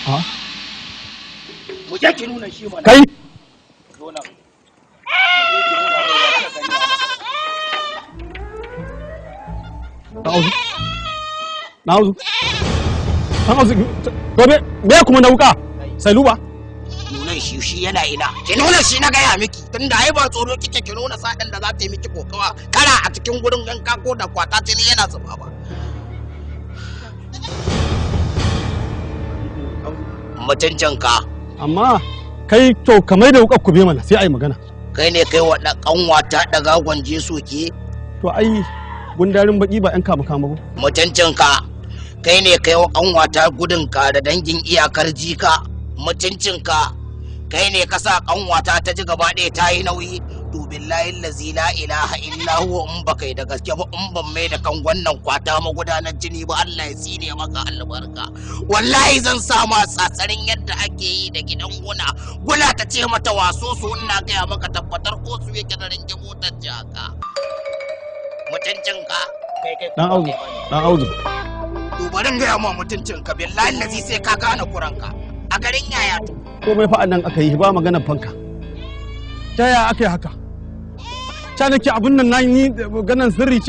Ha? Mu je ki nuna shi mana. Kai. Zo nan. Mu je ki nuna mai ya kika gani a nan. Dan Audu. Dan Audu. Dan Audu. To me kuma na wuka? Sai luba. Nunan shi, shi yana ina? Ki nuna shi na gaya miki, tunda ai ba tsoro kike, ki nuna saɗin da za ta yi miki kokawa kara a cikin gurin ganka ko da kwata tuni yana zuba ba. Mutuncinka. Amma kai to kamar da wukar kube mana sai ai magana. Kai ne kai wa kanwata daga gwanje soke. To ai gundarin baki ba yan kama kama ba. Mutuncinka. Kai ne kai wa kanwata gudun ka da dangin iyakar jika. Mutuncinka. Kai ne ka sa kanwata ta ji gaba ɗaya ta yi nauyi. To billahi allazi la ilaha illa huwa, in ba kai da gaske ba, in ban mai da kan wannan kwata magudanar jini ba, Allah ya tsine maka albarka. Wallahi zan sa ma tsatsarin yadda ake yi da gidan guna. Guna ta ce mata waso su, ina gaya maka tabbatar ko su yake da ringe motar jaka. Mutuncinka. Dan Audu. Dan Audu. To bari in gaya ma mutuncinka, billahi allazi sai ka gane kuranka. A garin yaya to. Komai fa nan aka yi ba maganar fanka. Ta yaya aka yi haka? Ta nake abun nan na yi maganar sirri ce.